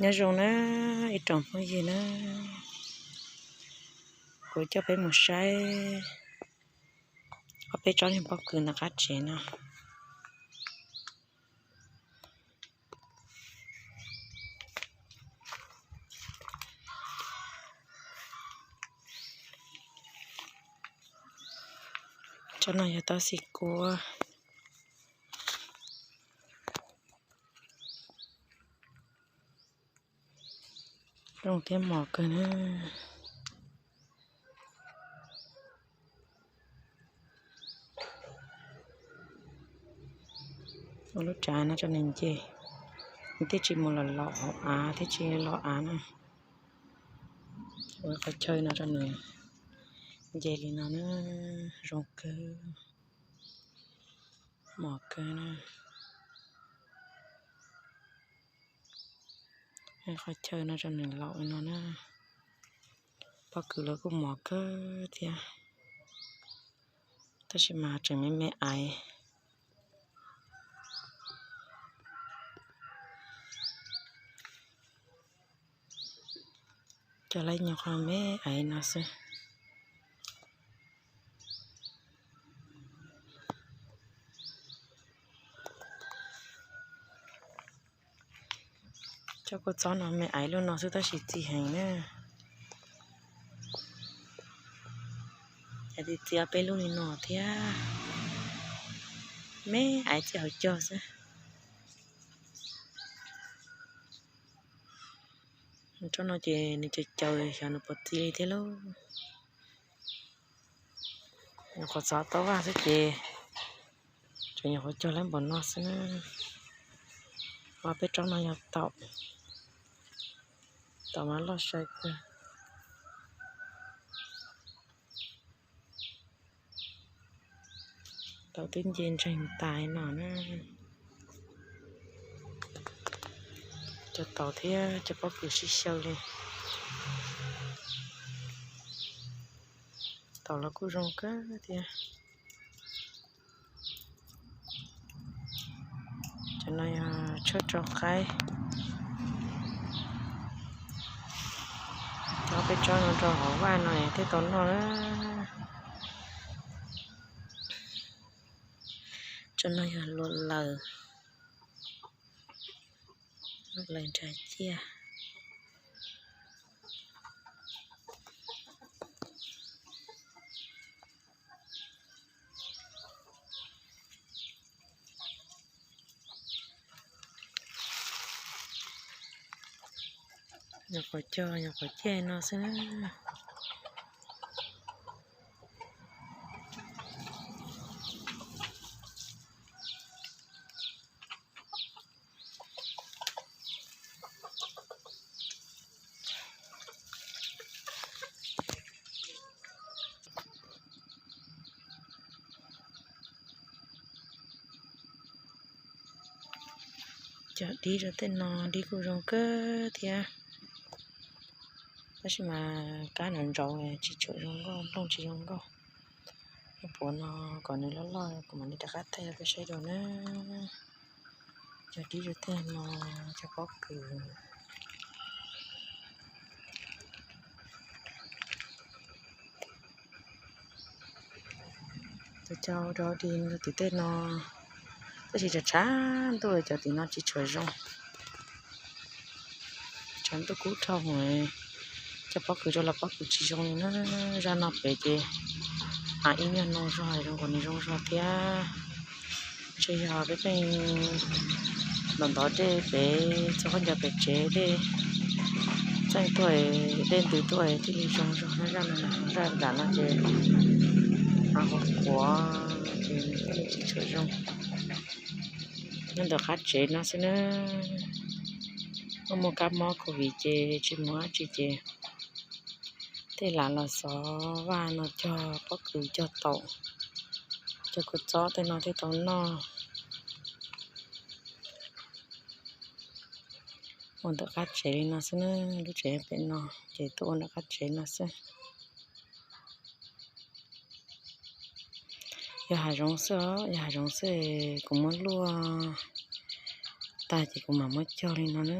Nyob zoo na ib tsoom phooj ywg na, kuv coj peb mus saib ob peb tsob niag pob kws ntawm qab tsev no. Tsob no yog tsob xim kuab. Zoo thiab mos kawg na. Ua lub tsav no rau nws nce, nws thiaj tsis mus los laum hauv av thiab tsis los av na. Ua qhov chaw no rau nws nce li no na, zoo kawg, mos kawg na. Qhov chaw no rau nws laum li no na. Pob kws los kuj mos kawg thiab, tab sis mas tseem me me aiv. Cov lawv nyuam qhuav me aiv no xwb. Cov kua txob no me aiv lub no xwb tab sis txi heev na. Yog txiav peb lub li no thiab, me aiv txi hauv caug xwb. Tsob no ces nws caws caws xyov nws puas txi li thiab lauj. Nyuam qhuav txov tau vaj xwb ces tseem nyuam qhuav cog lawm npaum no xwb na. Ho peb tsob no yog taum, taum mas loj sai kawg. Taum twb nce ntseeg tas no na. Cov taum thiab cov pob kws sib xyaw li. Taum los kuj zoo kawg thiab. Cov no yog tshuaj rau qaib. Cov peb tsob no rau hauv vaj no thiaj tau noj na. Tsob no yog luam laws, luam laws nrag ciaj. Nyuam qhuav cog nyuam qhuav ciaj no xwb na. Cog dib rau tej no, dib kuj zoo kawg thiab. Tab sis mas kab nrov nrov tsis tshua zoo nkauj, nplooj tsis zoo nkauj. Ib puas no kom nws loj loj kuv mam li rov qab thaij rau peb saib dua na. Cog dib rau tej no, cog pob kws. Cog cog rau tim tej no, tab sis tshav tshav ntuj cov tim no tsis tshua zoo. Tshav ntuj kub dhau, cog pob kws rau los pob kws tsis zoo li na. Zaj no pem ces ib nyuag no zog zoo, nkaus nws zoo zog thiab. Ntshe yog peb pheej ntov ntov dej pem txog qhov ncauj pem tsev, dej txeej tuaj, dej ntws tuaj thiaj li zoo zog na. Zaj no, zaj nram no ces av qhuav qhuav ces nws thiaj li tsis tshua zoo. Nyob ntawm qab tsev no xwb na. Muaj muaj kab mob covid ces tsis mus dab tsi ces tej lam los xov vaj no cog pob kws cog taum, cog kua txob tej no thiaj tau noj. Ua ntawm qab tsev li no xwb na, lub tsev pem no ces tuaj ua ntawm qab tsev no xwb. Yog hav zoov xwb os, yog hav zoov xwb kuv muab luaj tag ces kuv mam muab cog li no na.